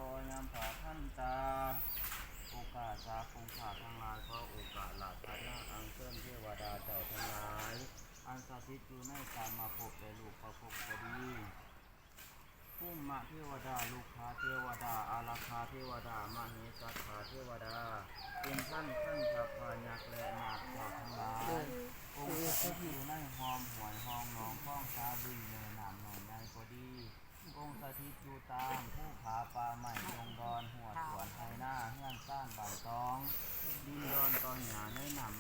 ໂຕຍາມພະທັນຕາ ໂອກາສາ ຄົງຂ້າທັງຫຼາຍ ຂໍໂອກາສລາທະນາອັນເຊີນເທວະດາເຈົ້າທັງຫຼາຍ ອັນສະຖິດຢູ່ໃນກາມະພົບ ແລະ ຮູບປະພົບກໍດີ ພູມມະເທວະດາ ລຸກຂະເທວະດາ ອາລັກຂະເທວະດາ ມະເຫສັດຖາເທວະດາ ເປັນພັນຄັນທະພະຍັກ ແລະ ນາກເຈົ້າທັງຫຼາຍ ອົງສະຖິດຢູ່ໃນຮ່ອມຫ້ວຍຮ່ອງໜອງ ຂອງສາບຶງ ແມ່ນ້ຳນ້ອຍໃຫຍ່ກໍດີ ອົງສະຖິດຢູ່ຕາມພູຜາປ່າໄມ້ ດົງດອນ ຮົ້ວສວນໄຮ່ນາ ເຮືອນຊານບ້ານຊ່ອງ ດິນດອນຕອນຫຍ້າໃນນ້ຳ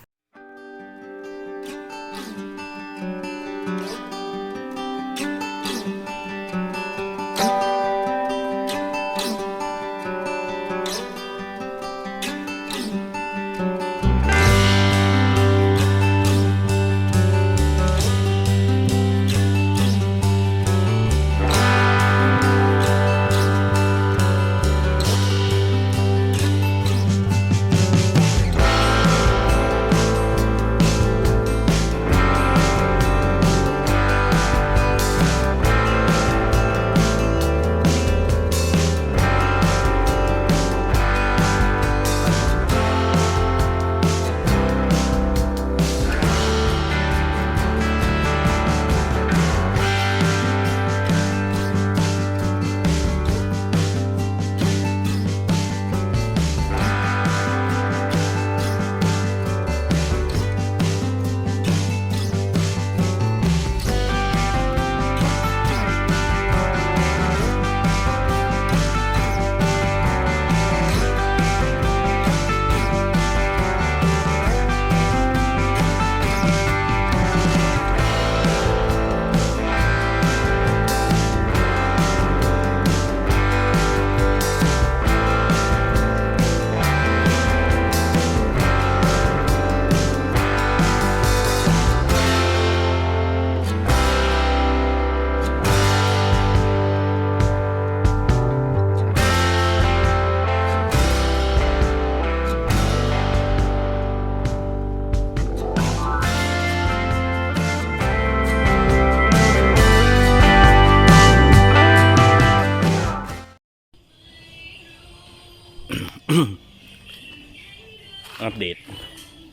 ອັບເດດ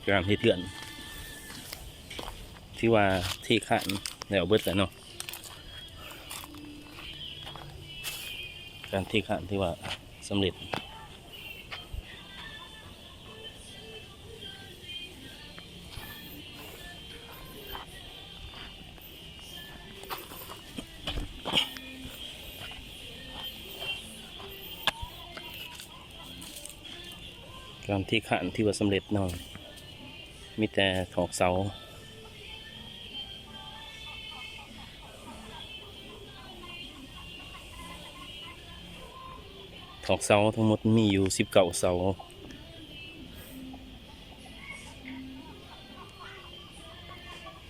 ການເຮັດເຮືອນ ຖືວ່າເທຄານແລ້ວເບິດແລ້ວເນາະ ການເທຄານຖືວ່າສຳເລັດ. ການເທຄານຖືວ່າສຳເລັດເນາະ ມີແຕ່ຖອກເສົາ ຖອກເສົາທັງໝົດມີຢູ່ສິບເກົ້າເສົາ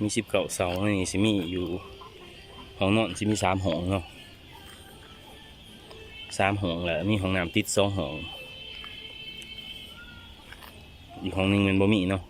ມີສິບເກົ້າເສົາ ໃນນີ້ຊິມີຢູ່ ຫ້ອງນອນຊິມີສາມຫ້ອງເນາະ ສາມຫ້ອງ ແລະ ມີຫ້ອງນ້ຳຕິດສອງຫ້ອງ ອີກຫ້ອງໜຶ່ງແມ່ນບໍ່ມີເນາະ.